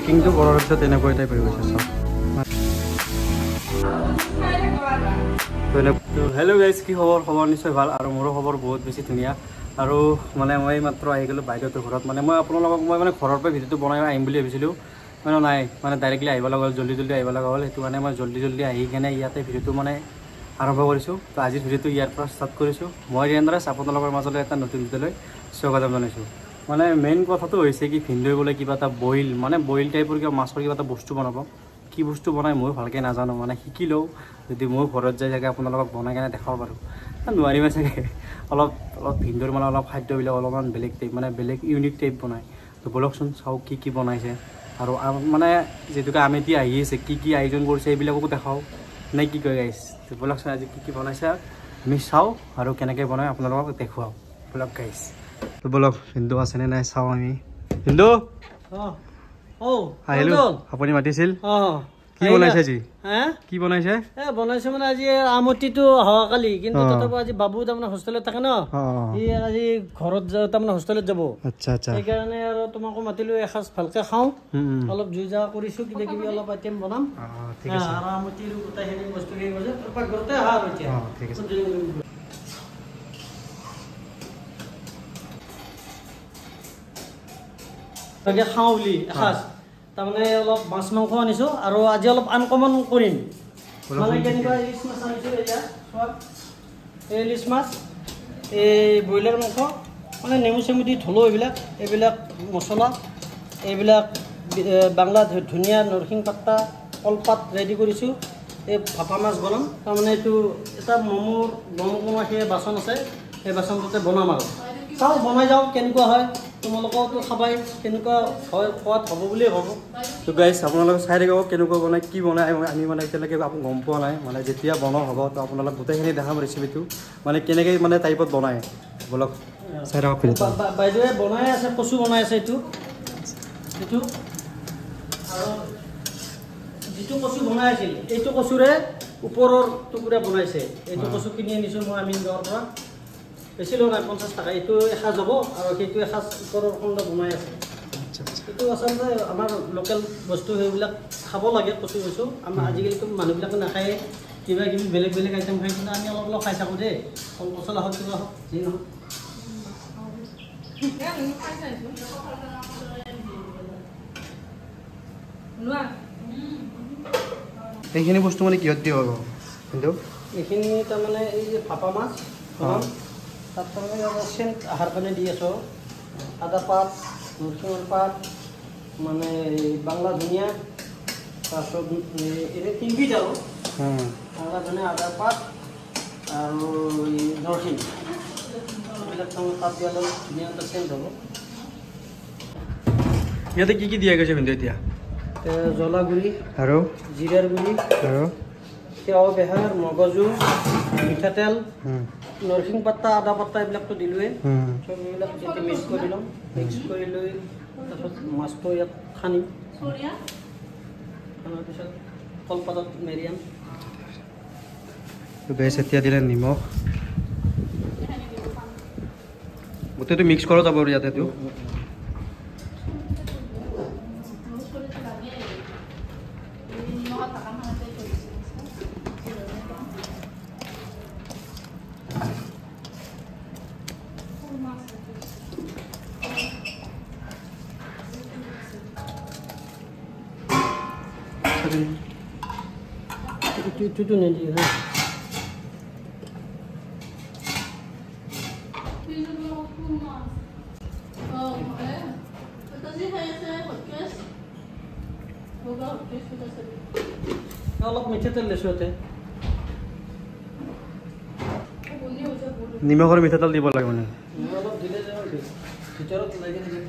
পেকিংটো কৰাৰ পিছত এনেকুৱা টাইপ হৈ গৈছে চব। হেল্ল' গাইজ, কি খবৰ? খবৰ নিশ্চয় ভাল আৰু মোৰো খবৰ বহুত বেছি ধুনীয়া। আৰু মানে মই মাত্ৰ আহি গ'লোঁ বাইদেউটোৰ ঘৰত। মানে মই আপোনালোকক মই মানে ঘৰৰ পৰা ভিডিঅ'টো বনাই আহিম বুলি ভাবিছিলোঁ, মানে নাই, মানে ডাইৰেক্টলি আহিব লগা হ'ল, জল্দি জল্দি আহিব লগা হ'ল। সেইটো কাৰণে মই জল্দি জল্দি আহি কেনে ইয়াতে ভিডিঅ'টো মানে আৰম্ভ কৰিছোঁ। তো আজিৰ ভিডিঅ'টো ইয়াৰ পৰা ষ্টাৰ্ট কৰিছোঁ। মই ৰিয়ান দাস, আপোনালোকৰ মাজলৈ এটা নতুন ভিডিঅ'লৈ স্বাগতম জনাইছোঁ। মানে মেইন কথাটো হৈছে কি, ভিনদেউ বোলে কিবা এটা বইল, মানে বইল টাইপৰ কিবা মাছৰ কিবা এটা বস্তু বনাব। কি বস্তু বনাই ময়ো ভালকৈ নাজানো, মানে শিকি লওঁ। যদি ময়ো ঘৰত যাই চাগে আপোনালোকক বনাই কেনে দেখাব পাৰোঁ, নোৱাৰিমে চাগে। অলপ অলপ ভিনদেউৰ মানে অলপ খাদ্যবিলাক অলপমান বেলেগ টাইপ, মানে বেলেগ ইউনিক টাইপ বনায়। তো ব'লকচোন চাওঁ কি কি বনাইছে আৰু মানে যিহেতুকে আমেথি আহি আছে, কি কি আয়োজন কৰিছে এইবিলাকো দেখাওঁ নে কি কয় গাইছ। তো ব'লকচোন আজি কি কি বনাইছে আমি চাওঁ আৰু কেনেকৈ বনাই আপোনালোকক দেখুৱাওঁ। ব'লক গাইছ। তো ব'লক, ভিনদেউ আছেনে নাই চাওঁ আমি। ভিনদেউ আহিলোঁ, আপুনি মাতিছিল। কি বনাইছে আজি? কি বনাইছে? বনাইছে মানে আজি আমতিটো অহাকালি, কিন্তু তথাপি আজি বাবু তাৰমানে হোষ্টেলত থাকে ন, সি আজি ঘৰত তাৰমানে হোষ্টেলত যাব। আচ্ছা আচ্ছা, সেইকাৰণে আৰু তোমাকো মাতিলো, এসাঁজ ভালকে খাওঁ, অলপ জুই জা কৰিছো, কিবা কিবি অলপ আইটেম বনাম। ঠিক আছে। আৰু আমতিৰ গোটেইখিনি বস্তুখিনি গৈছে তোৰ পাকঘৰতে আহা আৰু এতিয়া। ঠিক আছে। তাকে খাওঁ বুলি এসাঁজ, তাৰমানে অলপ মাছ মাংস আনিছোঁ আৰু আজি অলপ আনকমন কৰিম। মানে কেনেকুৱা, ইলিছ মাছ আনিছোঁ, এয়া চোৱা, এই ইলিছ মাছ, এই ব্ৰইলাৰ মাংস, মানে নেমু চেমু দি ধুলোঁ। এইবিলাক মছলা, এইবিলাক বাংলা ধুনীয়া নৰসিংহ পাত্তা, কলপাত ৰেডি কৰিছোঁ। এই ভাপা মাছ বনাম, তাৰমানে এইটো এটা ম'মৰ ম'ম বনোৱা সেই বাচন আছে, সেই বাচনটোতে বনাম আৰু চাওঁ বনাই যাওঁ কেনেকুৱা হয়। তোমালোকেওতো খাবাই, কেনেকুৱা হয় সোৱাদ হ'ব বুলিয়ে ভাবোঁ। তো গাইজ আপোনালোকে চাই থাকিব কেনেকুৱা বনায়, কি বনায়। আমি মানে এতিয়ালৈকে গম পোৱা নাই, মানে যেতিয়া বনোৱা হ'ব তো আপোনালোক গোটেইখিনি দেখাম ৰেচিপিটো, মানে কেনেকৈ মানে টাইপত বনায়। ব'লক চাই থাকক। বাইদেৱে বনাই আছে, কচু বনাই আছে। এইটো এইটো আৰু যিটো কচু বনাই আছিল, এইটো কচুৰে ওপৰৰ টুকুৰা বনাইছে। এইটো কচু কিনি আনিছোঁ মই আমিন গাঁৱৰ পৰা, বেছি লোৱা নাই, 50 টকা। এইটো এসাঁজ হ'ব আৰু সেইটো এসাঁজ ওপৰৰ খণ্ড বনাই আছে। এইটো আচলতে আমাৰ লোকেল বস্তু, সেইবিলাক খাব লাগে কচু কচু। আমাৰ আজিকালিতো মানুহবিলাকে নাখায়ে, কিবা কিবি বেলেগ বেলেগ আইটেম খায়, কিন্তু আমি অলপ অলপ খাই থাকোঁ দেই, কল পচলা হওক কিবা হওক যি নহওক। এইখিনি বস্তু মানে কিহত দিব কিন্তু এইখিনি তাৰমানে এই যে ভাপা মাছ বনাম, তাত তাৰমানে অলপ চেণ্ট অহাৰ কাৰণে দি আছোঁ। আদা পাত, নৰসিংহৰ পাত, মানে বাংলা ধনিয়া, তাৰপিছত এই তিনিবিধ আৰু বাংলা ধনিয়া, আদা পাত আৰু নৰসিংহ, এইবিলাক তাৰমানে তাত দিয়াৰ লগত ধুনীয়া এটা চেণ্ট হ'ব। ইয়াতে কি কি দিয়া গৈছে ভিনদেউ এতিয়া? জলা গুড়ি আৰু জিৰাৰ গুড়ি আৰু সেৱা বেহাৰ, মগজু, মিঠাতেল, নৰসিংহ পাত্তা, আদা পাত্তা, এইবিলাকতো দিলোঁৱেই। চব এইবিলাক যেতিয়া মিক্স কৰি ল'ম, মিক্স কৰি লৈ তাৰপিছত মাছটো ইয়াত সানিম, সানাৰ পিছত কলপাতত মেৰিয়াম। বেছ, এতিয়া দিলে নিমখ, গোটেইটো মিক্স কৰা যাব আৰু ইয়াতেতো। এইটোতো নিদিয়ে হা। অলপ মিঠাতেল দিছোঁ ইয়াতে। নিমখ আৰু মিঠাতেল দিব লাগে মানে অলপ দিলে ভিতৰত লাগি থাকে।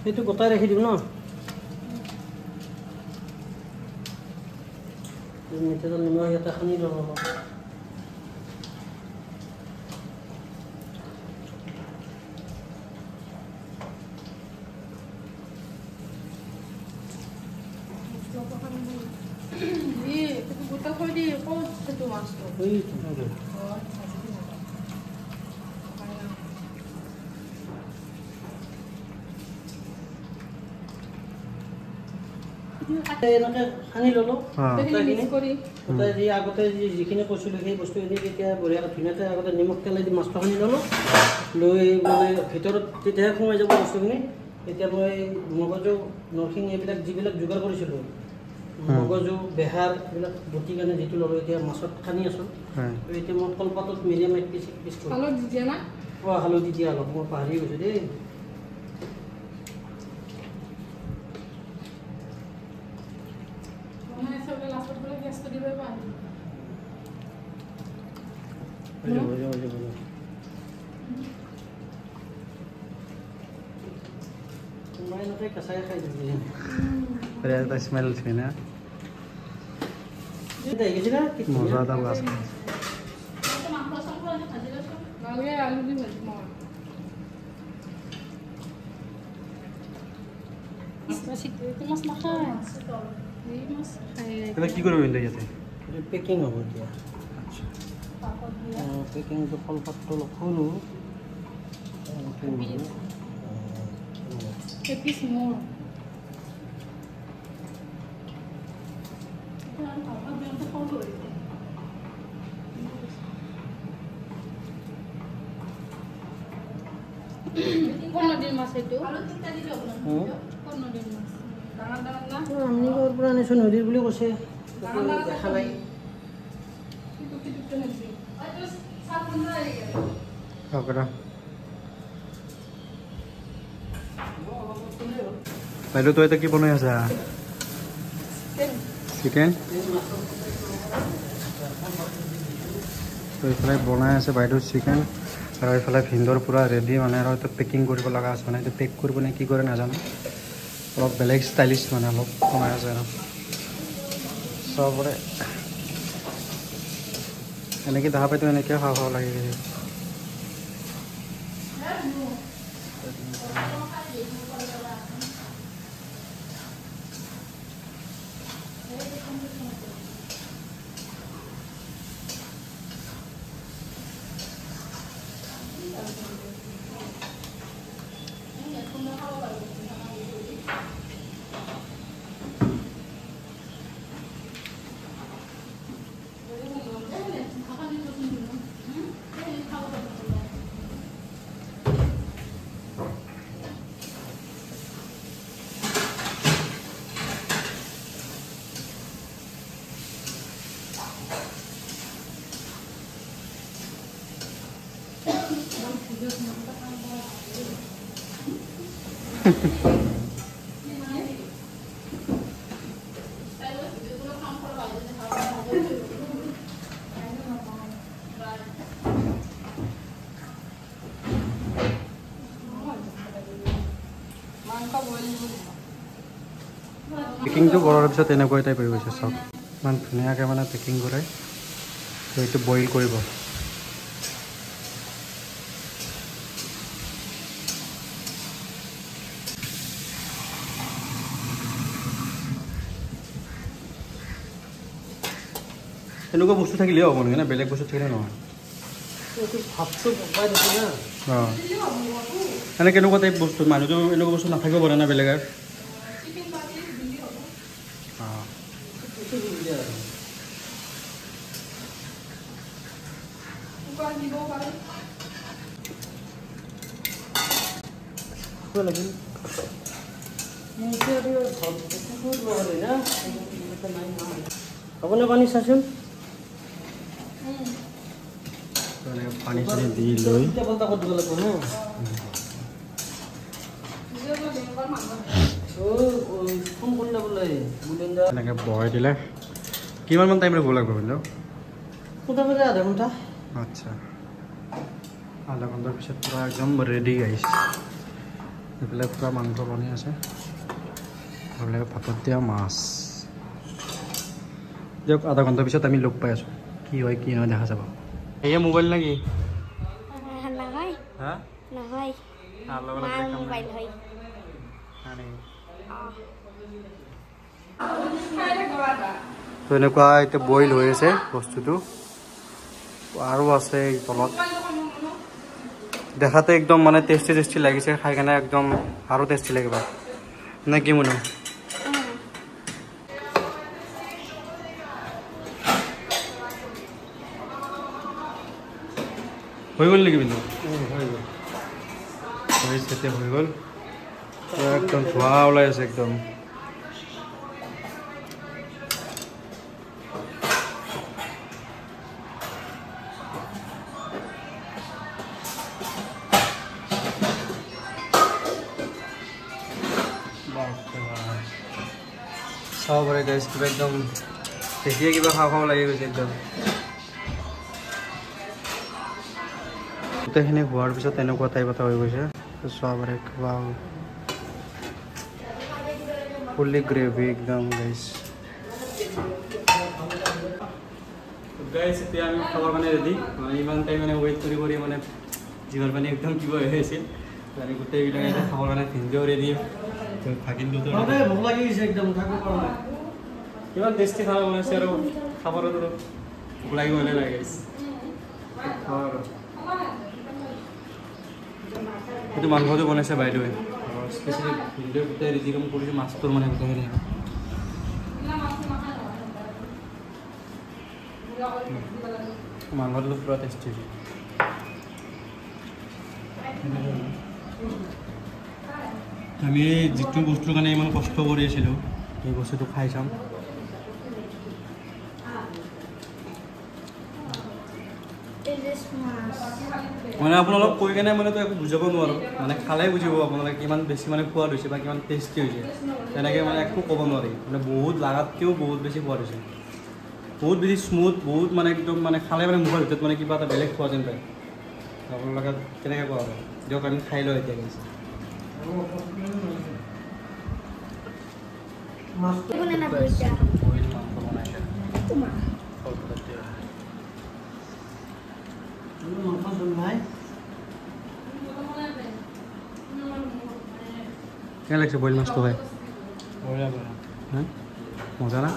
সেইটো গোটাই ৰাখি দিম ন, মিঠাতেল নিমখ ইয়াতে সানি ল'ব অলপ। থৈ দি ক'ত সেইটো মাছটো এনেকৈ সানি ল'লোঁ। যি আগতে যিখিনি কৈছিলোঁ সেই বস্তুখিনি তেতিয়া বঢ়িয়াকৈ ধুনীয়াকৈ আগতে নিমখ তেলে দি মাছটো সানি ল'লোঁ, লৈ মানে ভিতৰত তেতিয়াহে সোমাই যাব বস্তুখিনি। এতিয়া মই মগজু নৰসিং এইবিলাক যিবিলাক যোগাৰ কৰিছিলোঁ, মগজু বেহাৰ এইবিলাক বটি কাৰণে যিটো ল'লোঁ, এতিয়া মাছত সানি আছোঁ। এতিয়া মই কলপাতত মিডিয়াম এক পিচ এক পিচ কৰোঁ। হালধি দিয়া না? অঁ, হালধি দিয়া অলপ, মই পাহৰি গৈছোঁ দেই। স্মেল না মজা এটা মাছ। কি কৰিব ইয়াতে? পেকিং হ'ব এতিয়া। পেকিংটো কলপাতটো অলপ সৰু। আমি ক'ৰ পৰা আনিছোঁ নদীৰ বুলি কৈছে, দেখা নাই। বাইদেউ তই এতিয়া কি বনাই আছা? চিকেন। তো এইফালে বনাই আছে বাইদেউ চিকেন, আৰু এইফালে ভিন্দৰ পূৰা ৰেডি মানে, আৰু এইটো পেকিং কৰিব লগা আছে, মানে এইটো পেক কৰিব নে কি কৰে নাজানো, অলপ বেলেগ ষ্টাইলিছ মানে অলপ বনাই আছে আৰু চবৰে এনেকৈ দেখা পাইতো এনেকৈ খাওঁ খাওঁ লাগি গৈছে। পেকিংটো কৰাৰ পিছত এনেকুৱা টাইপ হৈ গৈছে চাওক, ইমান ধুনীয়াকৈ মানে পেকিং কৰে। তো এইটো বইল কৰিব। এনেকুৱা বস্তু থাকিলেও হ'ব নেকি, বেলেগ বস্তু থাকিলে নহয়? অঁ, মানে কেনেকুৱা টাইপ বস্তু, মানুহটো এনেকুৱা বস্তু নাথাকিব পাৰে না বেলেগ। অঁ, আপোনাৰ পানী চাচোন, পানী চানী দি লৈ এনেকৈ বহাই দিলে কিমানমান টাইম ৰ'ব লাগিব? মোটামুটি আধা ঘণ্টা। আচ্ছা, আধা ঘণ্টাৰ পিছত পূৰা একদম ৰেডি আহিছে। এইফালে পূৰা মাংস বনি আছে, এইফালে ভাতত দিয়া মাছ। দিয়ক, আধা ঘণ্টাৰ পিছত আমি লগ পাই আছোঁ, কি হয় কি নহয় দেখা যাব। এয়া মোবাইল নেকি? নহয়, মোবাইল হয়। তো এনেকুৱা এতিয়া বইল হৈ আছে বস্তুটো, আৰু আছে তলত। দেখাতে একদম মানে টেষ্টি টেষ্টি লাগিছে, খাই কেনে একদম আৰু টেষ্টি লাগিব নে কি মুনু? হৈ গ'ল নেকি বিন্দু? হৈ গ'ল, হৈছে হৈ গ'ল, একদম ধোঁৱা ওলাই আছে একদম। চাব পাৰে গাইজ, কিবা একদম দেখিয়ে কিবা খাওঁ খাওঁ লাগি গৈছে একদম। গোটেইখিনি হোৱাৰ পিছত এনেকুৱা টাইপ এটা হৈ গৈছে, চাব পাৰে ফুল্লি গ্ৰেভি একদম গাইজ। গাইজ এতিয়া আমি খাবৰ কাৰণে ৰেডি, মানে ইমান টাইম মানে ৱেইট কৰি কৰি মানে জিভাৰ পানী একদম কিবা হৈ আছিল। আমি গোটেইবিলাক এতিয়া খাবৰ কাৰণে ভিনদেউ ৰেডি, ভাগিনটো ভোক লাগি গৈছে একদম, থাকিব পৰা নাই। ইমান টেষ্টি খানা বনাইছে আৰু খাবলৈ ভোক লাগিব হ'লে লাগে গাইজ। আৰু সেইটো মাংসটো বনাইছে বাইদেৱে, স্পেচিয়েলি ভিনদেউ গোটেই ৰেডি কাম কৰিছে মাছটোৰ, মানে গোটেইখিনি মাংসটো পুৰা টেষ্টি হৈছে। আমি যিটো বস্তুৰ কাৰণে ইমান কষ্ট কৰি আছিলোঁ সেই বস্তুটো খাই চাম। মানে আপোনালোক কৈ কেনে মানে তো একো বুজাব নোৱাৰোঁ, মানে খালে বুজিব আপোনালোকে কিমান বেছি মানে সোৱাদ হৈছে বা কিমান টেষ্টি হৈছে, তেনেকৈ মানে একো ক'ব নোৱাৰি। মানে বহুত লাগাতকৈও বহুত বেছি সোৱাদ হৈছে, বহুত বেছি স্মুথ, বহুত মানে একদম মানে খালে মানে মুখৰ ভিতৰত মানে কিবা এটা বেলেগ খোৱা যেন পায়। আপোনালোকে কেনেকৈ কোৱা আৰু দিয়ক আমি খাই লওঁ এতিয়া। কেনে লাগিছে বইল মাছটো খাই? মজা না?